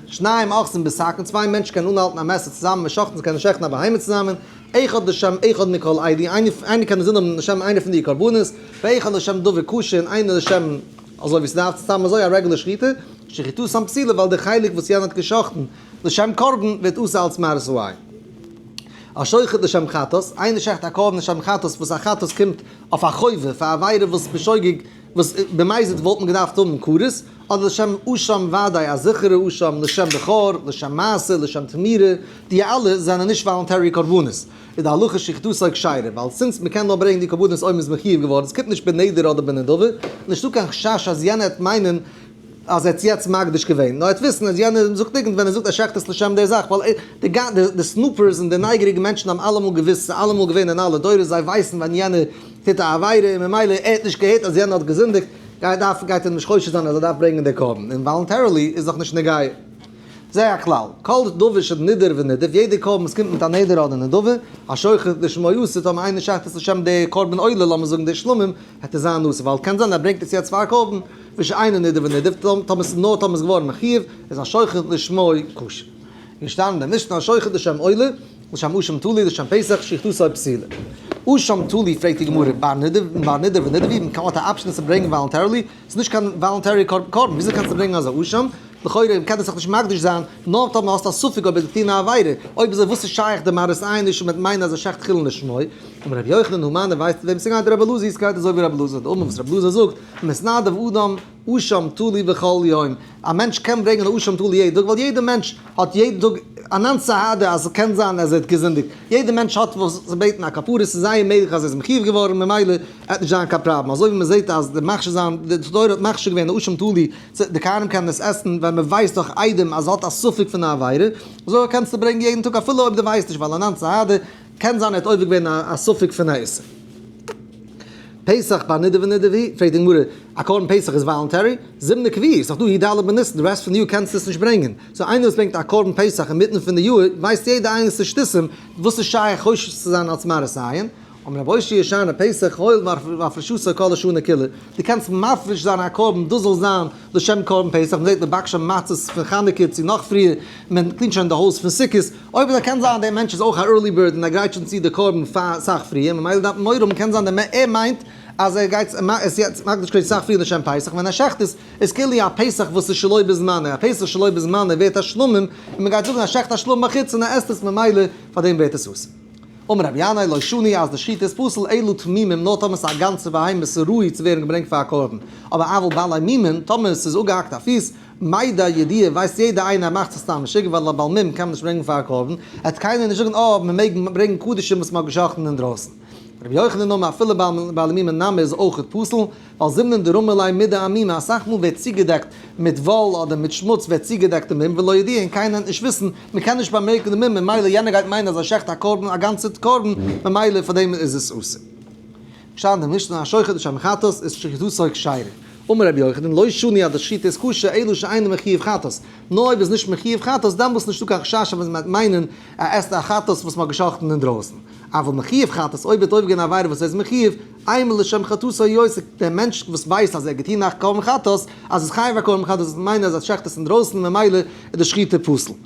שניים אוחזין בסכין, צוויי מענטשן קענען אנהאלטן א מעסער צוזאמען ושוחטין זיי קענען שעכטן א בהמה צוזאמען, אחד לשם אחד מכל אלו, איינער קען אינזין האבן לשם איינע פון די קרבנות, ואחד לשם דבר כשר און איינער לשם אזוי ווי ס'דארף, סתם אזוי א רעגולער שחיטה, שחיטתן פסולה ווייל די חלק וואס יענער האט געשחט'ן לשם קרבן ווערט אסור אלס מראית העין. השוחט לשם חטאת, איינער שעכט א קרבן לשם חטאת וואס א חטאת קומט אויף א חובה פאר א עבירה וואס בשוגג וואס במזיד וואלט מען געדארפט האבן כרת, אדער לשם אשם ודאי א זיכערע אשם, לשם בכור, לשם מעשר, לשם תמורה, די אלע זענען נישט voluntary קרבנות, איז די הלכה שחיטתו כשרה, ווייל since מ'קען נאר ברענגען די קרבנות אויב מ'איז מחויב געווארן, עס קומט נישט בנדר אדער בנדבה, נישטא קיין חשש אז יענער וועט מיינען אז ער האט יעצט מקדיש געווען, נאר ער וועט וויסן אז יענער זאגט ליגנט ווען ער זאגט ער שעכט עס לשם די זאך, ווייל די snoopers און די נייגעריגע מענטשן האבן אלעמאל געוואוסט, ס'איז אלעמאל געווען אין אלע דורות, זיי ווייסן ווען יענער טוט א עבירה און ממילא ער האט נישט געהערט אז יענער האט געזינדיגט, גייט דארף גייט ער נישט חושש זיין אז ער דארף ברענגען די קרבן, און voluntarily איז דאך נישט נוגע. זה הכלל, כל דבר שנידר ונידב, יעדע קרבן וואס קומט מיט א נדר אדער נדבה, השוחט לשמו אסור, טאמער איינער שעכט עס לשם די קרבן עולה, לאמיר זאגן די שלמים, העט עס זיין אסור, ווייל קען זיין ער ברענגט עס יעצט פאר א קרבן, ושאינו נידר ונידב, טאמער ס'איז נאר טאמער ס'איז געווארן מחויב, איז השוחט לשמו כשר. געשטאנען אין די משנה השוחט לשם עולה, לשם אשם תלוי, לשם פסח, שחיטתו פסולה. אשם תלוי פרעגט די גמרא, בר נידב, בר נידר ונידב, ווי מען האט א option עס צו ברענגען voluntarily, ס'איז נישט קיין voluntary קרבן, וויאזוי קענסטו ברענגען אזא אשם? לכאורה קען ער זיך נישט מקדיש זיין, נאר טאמער האסט א ספק אויב ער האט געטון א עבירה, אויב אזוי וואס איז שייך די מראית עין נישט מיט מיינען אז ער שעכט חולין לשמו? אמר רבי יוחנן הא מני ווייסטו וועם ס'גייט רבי אלעזר ס'גייט אזוי ווי רבי אלעזר דאמר וואס רבי אלעזר זאגט מתנדב אדם אשם תלוי בכל יום א מענטש קען ברענגען א אשם תלוי יעדע טאג ווייל יעדע מענטש האט יעדן טאג אן סהדה אז ס'קען זיין אז ער האט געזינדיגט יעדע מענטש האט וואס צו בעטן א כפרה ס'איז זייער מעגליך אז ער איז מחיוב געווארן ממילא עט נישט זיין קיין פראבלעם אזוי ווי מ'זעט אז די מכשיר זיין די תורה האט מכשיר געווען א אשם תלוי די כהנים קענען עס עסן ווען מ'ווייסט דאך עדים אז האט א ספק פון א עבירה אזוי קענסטו ברענגען יעדן טאג אפילו אויב די ווייסט נישט ווייל אן סהדה קען זיין ער האט עובר געווען א ספק פון א איסור. פסח בר נדבה ונדב הוא, פרעגט די גמרא, א קרבן פסח איז voluntary? זימנא קביעא, ס'איז דאך דא י ד בניסן, די rest פון די יאר קענסטו עס נישט ברענגען, so איינער וואס ברענגט א קרבן פסח אינמיטן פון די יאר, ווייסט יעדער איינער ס'איז שטותים, וואס איז שייך חושש צו זיין אלס מראית עין? אמר רבי אושעיא שאני פסח הואיל והפרשתו כל השנה כולה, דו קענסט מפריש זיין א קרבן דאס זאל זיין לשם קרבן פסח, מ'זעט מ'באקט שוין מצות פון חנוכה צו נאך פריער, מען clean ט שוין די הויז פון סוכות, אויב אזוי קען זיין דער מענטש איז אויך א early bird און ער גרייט שוין צו די קרבן פאר סאך פריער, ממילא דארף מען מורא האבן, קען זיין דער ער מיינט אז ער גייט עס יעצט מקדיש געווען סאך פריער לשם פסח, ווען ער שעכט עס איז כאילו א פסח וואס איז שלא בזמנו, א פסח שלא בזמנו ווערט א שלמים און מען גייט זאגן ער שעכט א שלמים בחוץ און ער עסט עס ממילא פאר דעם ווערט עס אסור. אמר רבי ינאי לא שנו אז די שחיטה איז פסול אלא תמימים נאר טאמער ס'איז א גאנצע בהמה ס'איז ראוי צו ווערן געברענגט פאר א קרבן, אבער אבל בעלי מומין טאמער ס'איז אפגעהאקט א פיס, מידע ידיע ווייסט יעדער איינער ער מאכט זיך סתם משוגע ווייל א בעל מום קען מען נישט ברענגן פאר א קרבן, עט קיינער נישט זאגן אה מ'מעג ברענגן קדשים וואס מ'האט געשחט'ן אינדרויסן. רבי יוחנן אמר אפילו בעלי מומין נמי איז אויכעט פסול, ווייל זימנין דרמי ליה מידי אמימא אסאך מאל ווערט צוגעדעקט מיט וואל אדער מיט שמוץ ווערט צוגעדעקט די מום ולא ידיע און קיינער וועט נישט וויסן, מען קען נישט באמערקן די מום ממילא יענער גייט מיינען אז ער שעכט א קרבן א גאנצע קרבן ממילא פאר דעם איז עס אסור. געשטאנען אין די משנה השוחט לשם חטאת איז שחיטתו כשרה. אמר רבי יוחנן לא שנו אז די שחיטה איז כשר אלא שאינו מחויב חטאת, נאר אויב איז נישט מחויב חטאת דעמאלס נישטא קיין חשש אז מען וועט מיינען ער עסט א חטאת וואס מען האט געשחט'ן אינדרויסן. אבל מחויב חטאת אויב ווערט עובר געווען א עבירה וואס ער איז מחויב, אימא לשם חטאתו הוא עושה, דער מענטש וואס ווייסט אז ער האט געטון א קרבן חטאת, אז איז חייב א קרבן חטאת, דאס מיינט אז ער שעכט עס אינדרויסן ממילא איז די שחיטה פסול.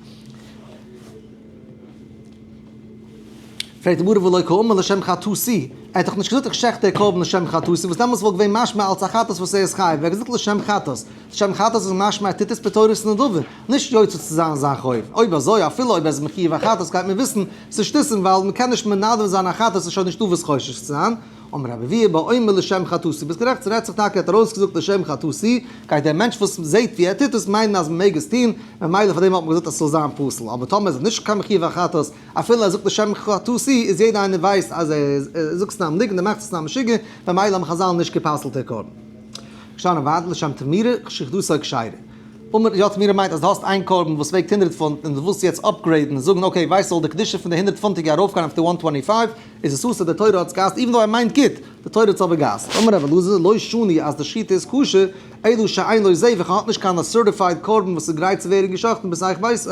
פרעגט די גמרא ולא קאמר לשם חטאתי, ער האט דאך נישט געזאגט איך שעכט דער קרבן לשם חטאתי, וואס דעמאלטס וואלט געווען משמע אלס א חטאת וואס ער איז חייב, ער האט געזאגט לשם חטאת, לשם חטאת איז משמע ער טוט עס בתורת נדבה, נישט יוצא צו זיין זיין חוב, אויב אזוי אפילו אויב ער איז מחויב א חטאת גייט מען וויסן ס'איז שטותים ווייל מ'קען נישט מנדב זיין א חטאת ס'איז שוין נישטא וואס חושש צו זיין, אמר רבי אבהו באומר לשם חטאתי, ביסט גערעכט ס'רעדט זיך טאקע ער האט ארויסגעזאגט לשם חטאתי, גייט דער מענטש וואס זעהט ווי ער טוט עס מיינען אז מ'מעג עס טוהן, ממילא פאר דעם האט מען געזאגט אז ס'זאל זיין פסול, אבער טאמער איז ער נישט קיין מחויב החטאת אפילו ער זאגט לשם חטאתי איז יעדער איינער ווייסט אז ער זאגט סתם ליגנט ער מאכט זיך סתם משוגע, ממילא האבן חזל נישט גע'פסל'ט דער קרבן. געשטאנען ווייטער לשם תמורה שחיטתו כשרה. אמר יא תמורה מיינט אז דו האסט איין קרבן וואס וועגט הונדרעט פונט און דו ווילסט יעצט upgrade ן און זאגן okay ווייסט זאל די קדושה פון די הונדרעט פונטיגע ארויפגיין אויף די one twenty five איז עס אסור די תורה האט עס גע'אסר'ט even though ער מיינט גוט די תורה האט עס אבער גע'אסר'ט אמר רבי אלעזר לא שנו אז די שחיטה איז כשר אלא שאין לו זבח ער האט נישט קיין certified קרבן וואס איז גרייט צו ווערן גע'שחט'ן בתוך ביתו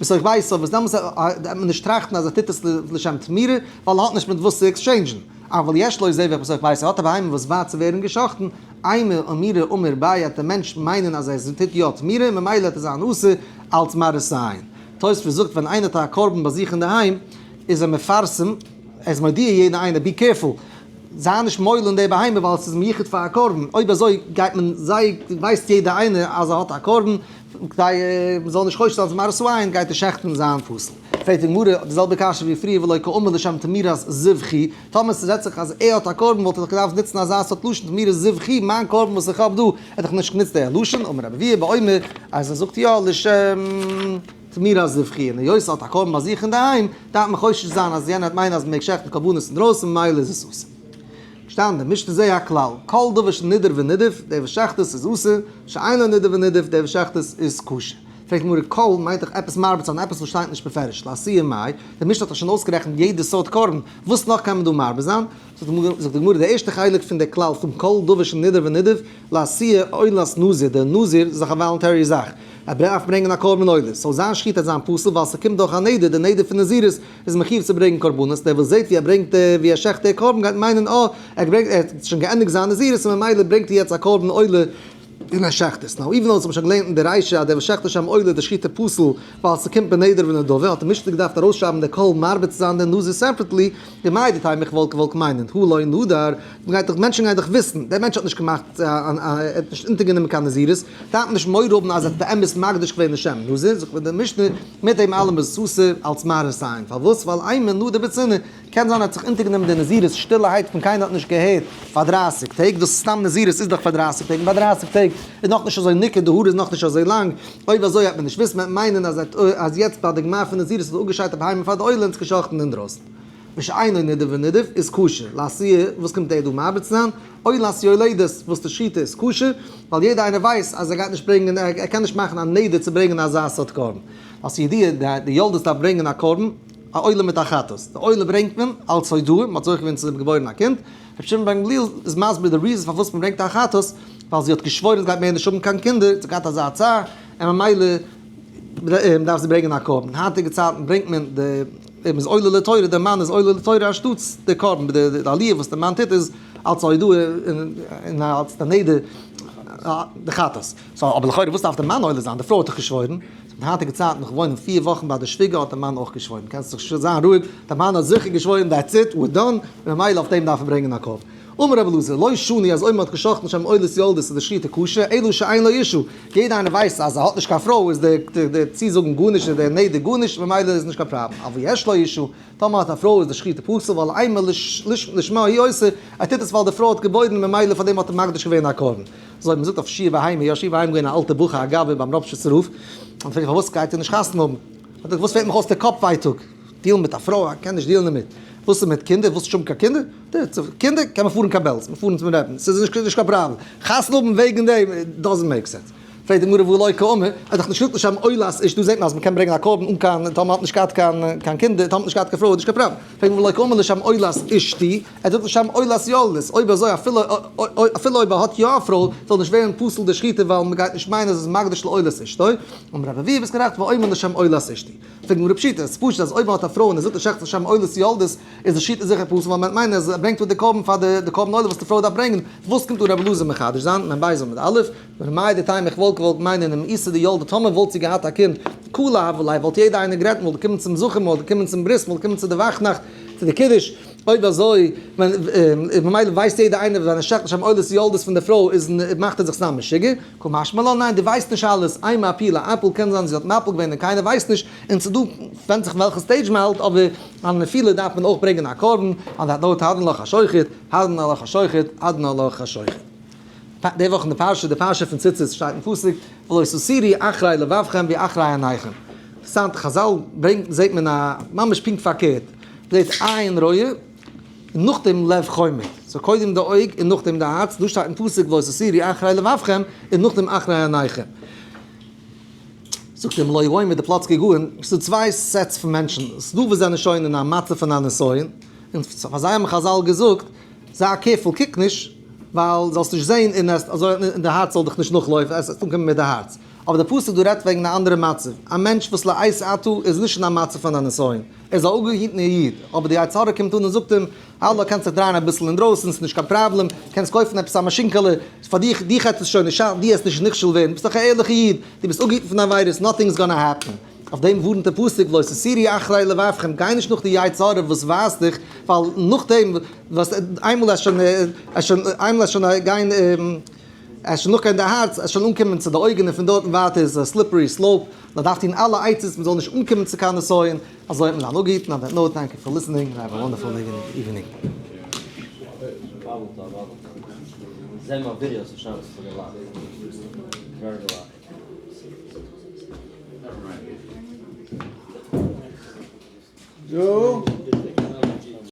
בתוך ביתו וואס דעמאלטס וועט מען נישט טראכטן אז ער טוט עס לשם תמורה ווייל ער האט נישט מיט וואס צו exchange ן. אבל יש לו זבח בתוך ביתו האט א בהמה וואס ווארט צו ווערן גע'שחט'ן, אימא אמירה אמר ביה וועט דער מענטש מיינען אז ער טוט יא תמורה ממילא וועט עס זיין אסור אלץ מראית עין. תוספות זאגט ווען איינער האט א קרבן ביי זיך אינדערהיים איז ער מפרסם, ער איז מודיע יעדן איינער be careful זיי נישט מועל אין די בהמה ווייל עס איז מיוחד פאר א קרבן, אויב אזוי גייט מען זיי ווייסט יעדער איינער אז ער האט א קרבן כדי מען זאל נישט חושש זיין אלץ מראית עין גייט די שעכטן זיין פסול. פרעגט די גמרא די זעלבע קשיא ווי פריער ולא קאמר לשם תמורת זבחי, טאמער ס'רעדט זיך אז ער האט א קרבן וואלט ער דאך געדארפט נוצן אזא סארט לשון תמורת זבחי, מיין קרבן וואס איך האב דא, ער האט דאך נישט גענוצט די לשון, אמר רבי אבהו באומר אז ער זאגט יא לשם תמורת זבחי, און היות ער האט א קרבן ביי זיך אינדערהיים דארף מען חושש זיין אז יענער וועט מיינען אז מ'מעג שעכטן קרבנות אינדרויסן ממילא איז עס אסור. געשטאנען אין די משנה זה הכלל, כל דבר שנידר ונידף, דער וואס שעכט עס איז אסור, שאינו נידר ונידף, דער וואס שעכט עס איז כשר. פרעגט די גמרא, כל מיינט דאך עפעס מרבה זיין, עפעס וואס שטייט נישט בפירוש, לאתויי מאי, די משנה האט דאך שוין אויסגערעכנט יעדע סארט קרבן, וואס נאך קען מען דא מרבה זיין? זאגט די גמרא, די ערשטע חלק פון די כלל פון כל דבר שנידר ונידף, לאתויי עולת נזיר, דער נזיר איז דאך א voluntary זאך, ער דארף ברענגען א קרבן עולה, so זיין שחיטה וועט זיין פסול ווייל ס'קומט דורך א נדר, די נדר פון נזירות איז מחויב צו ברענגען קרבנות, דער וואס זעט ווי ער ברענגט ווי ער שעכט דער קרבן גייט מיינען אה, ער ברענגט ער האט שוין געענדיגט זיין נזירות און ממילא ברענגט ער יעצט א קרבן עולה און ער שעכט עס. now even though אונז האבן שוין געלערנט אין די רישא אז דער וואס שעכט לשם עולה די שחיטה פסול ווייל ס'קומט בנדר ונדבה האט די משנה געדארפט ארויסשרייבן די כל מרבה צו זיין די נזיר separately, ומאי דטעמא איך וואלט געוואלט מיינען הא לא נדר, מ'גייט דאך מענטשן גייען דאך וויסן, דער מענטש האט נישט געמאכט ער האט נישט אונטערגענומען קיין נזירות, דארף מען נישט מורא האבן אז ער האט באמת מקדיש געווען לשם נזיר, זאגט מיר די משנה, מיט דעם אלעם איז אסור אלס מראית עין, פארוואס? ווייל אימא נדר בצנעא, קען זיין ער האט זיך אונטערגענומען די נזירות שטילערהייט פון קיינער האט נישט געהערט פאר דרייסיג טעג, דאס סתם נזירות איז דאך פאר דרייסיג טעג, און ביי דרייסיג טעג איז נאכנישט אזוי ניכר, די האר איז נאכנישט אזוי לאנג, אויב אזוי וועט מען נישט וויסן, מען וועט מיינען אז יעצט ביי די גמר פון נזירות איז אפגעשיידט א בהמה פאר די עולה און עס געשחט'ן אינדרויסן. ושאינו נידר ונידף איז כשר, לאתויי וואס קומט ער דא מרבה צו זיין? עולת יולדת וואס די שחיטה איז כשר, ווייל יעדער איינער ווייסט אז ער גייט נישט ברענגען, ער קען נישט מאכן א נדר צו ברענגען אזא סארט קרבן. ווייל ס'איז ידוע די יולדת דארף ברענגען א קרבן. א עולה מיט א חטאת. די עולה ברענגט מען אלס הודאה, מען האט זוכה געווען צו געבוירן א קינד. רבי שמעון בן גמליאל איז מסביר די reason פארוואס מען ברענגט א חטאת, ווייל זי האט געשוואוירן זי גייט מער נישט האבן קיין קינדער, זי האט געהאט אזא צער, און ממילא דארף זי ברענגען א קרבן. היינטיגע צייטן ברענגט מען די, מען איז עולה לתורה, דער מאן איז עולה לתורה אנשטאטס די קרבן, די עליה וואס די מאן טוט איז אלס הודאה און אלס די נדר די חטאת. so אבער לכאורה וואס דארף די מאן עולה זיין? די פרוי האט דאך געשוואוירן. אין היינטיגע צייטן נאך וואוינען 4 וואכן ביי די שוויגער האט די מאן אויך געשוואוירן. קענסט זיך זיין רואיג, די מאן האט זיכער געשוואוירן, that's it, we're done, און ממילא אויף דעם דארף ער ברענגען א קרבן. אמר רבי אלעזר, לא שנו אז אויב מען האט געשחט'ן לשם עולת יולדת איז די שחיטה כשר, אלא שאין לו אשה. יעדער איינער ווייסט אז ער האט נישט קיין פרוי איז די צוזאגן גארנישט איז דער נדר גארנישט, ממילא איז נישט קיין פראבלעם. אבל יש לו אשה, טאמער האט א פרוי איז די שחיטה פסול, ווייל אימא לשמה הוא עושה, ער טוט עס ווייל די פרוי האט געבוירן ממילא פאר דעם האט ער מקדיש געווען א קרבן. אזוי מען זאגט אויף שיע בהמה, יא שיע בהמה געווען א אלטע בחור א גבאי ביים ראפשיצער רב, און פרעגט פארוואס גייט ער נישט חתונה האבן, האט ער געזאגט וואס פעלט מיך אויס די קאפ ווייטאג, deal ן מיט א פרוי, איך קען נישט deal ן דערמיט, וואס איז מיט קינדער, וואס נישט האבן קיין קינדער, קינדער קען מען פארן קיין בעלז, מען פארן צום רעבין, ס'איז נישט קיין פראבלעם, חתונה האבן וועגן דעם, doesn't make sense. פרעגט די גמרא והא לא קאמר, ער האט דאך נישט געזאגט לשם עולת אשתו, זעט מען אז מען קען ברענגען א קרבן אן קיין, טאמער האט נישט געהאט קיין קינדער, טאמער האט נישט געהאט קיין פרוי איז נישט קיין פראבלעם. פרעגט די גמרא לא קאמר לשם עולת אשתו, ער זאגט לשם עולת יולדת, אויב אזוי אפילו אויב ער האט יא א פרוי זאל נישט ווערן פסול די שחיטה ווייל מען גייט נישט מיינען אז עס איז מקדיש לעולת אשתו, אמר רבי אבהו ביסט גערעכט ואומר לשם עולת אשתו. פרעגט די גמרא פשיטא, עס איז פשוט אז אויב מען האט א פרוי און ער זאגט ער שעכט לשם עולת יולדת איז די שחיטה זיכער פסול ווייל מען וועט מיינען אז ער ברענגט אן די קרבן פאר די קרבן עולה וואס די פרוי דארף ברענגען, וואס קומט אן רבי אלעזר מחדש זיין? מ ב עמוד א', מהו דתימא איך וואלט געוואלט מיינען אם איתא דילדה טאמער וואלט זי געהאט א קינד כולה הוה ליה וואלט יעדער איינער גערעדט מען וואלט געקומען צום זכר מען וואלט געקומען צום ברית מען וואלט געקומען צו די וואכנאכט צו די קידוש, אויב אזוי, ממילא ווייסט יעדער איינער ווען ער שעכט לשם עולת יולדת פון די פרוי איז מאכט ער זיך סתם משוגע, קא משמע לן ניין דו ווייסט נישט אלעס, אימא אפילה אפיל קען זיין זי האט מפיל געווען און קיינער ווייסט נישט, און ס'דא ווענדט זיך וועלכע stage מ'האלט אבער א נפילה דארף מען אויך ברענגען א קרבן, on that note הדרן עלך השוחט, הדרן עלך השוחט, הדרן עלך השוחט. די וואך אין די פרשה, די פרשה פון ציצית שטייט אין פסוק, ולא תתורו אחרי לבבכם ואחרי עיניכם. אינטערעסאנט, חזל ברענגט זעט מען א ממש פונקט פארקערט. זעט עין רואה, און נאכדעם לב חומד. so קודם די אויג און נאכדעם די הארץ, דא שטייט אין פסוק ולא תתורו אחרי לבבכם, און נאכדעם אחרי עיניכם. זאגט אים לא יאמר די פלאצקע גאון, ס'איז דא צוויי sets פון מענטשן, ס'איז דא וואס זענען שוין אין א מצב פון א נסיון, און פאר זיי האבן חזל געזאגט, זיי careful קוק נישט, ווייל זאלסט נישט זען און עס אזוי און די הארץ זאל דיך נישט נאכלויפן, עס וועט אנקומען מיט די הארץ. אבער די פסוק דא רעדט וועגן א אנדערע מצב, א מענטש וואס לעת עתה איז נישט אין א מצב פון א נסיון, ער איז א אפגעהיטענער איד, אבער די יצר הרע קומט אן און זאגט אים, האלא קענסט זיך דרייען אביסל אינדרויסן, ס'איז נישט קיין פראבלעם, קענסט קויפן עפעס א מאשינקעלע, פאר דיך, דיך העט עס שוין נישט שאטן, דו העסט נישט נכשל ווערן, ביסט דאך א ערליכע איד, דו ביסט אפגעהיטן פון עבירות, nothing is gonna happen. אויף דעם ווארנט דער פסוק, ולא תתורו אחרי לבבכם, גיי נישט נאך די יצר הרע וואס ווייזט דיך, ווייל נאכדעם וואס איינמאל עס שוין, עס שוין, איינמאל עס שוין גיין, עס שוין נאכגיין די הארץ, עס שוין אנקומען צו די אויגן און פון דארטן ווייטער איז א slippery slope, מען דארף טון אלע עצות מען זאל נישט אנקומען צו קיין נסיון, אזוי האט מען זיין אפגעהיטן, on that note, thank you for listening and have a wonderful evening. זע מיין ווידיאוס פון שבת פון די לאך. Very געלאכט. דו.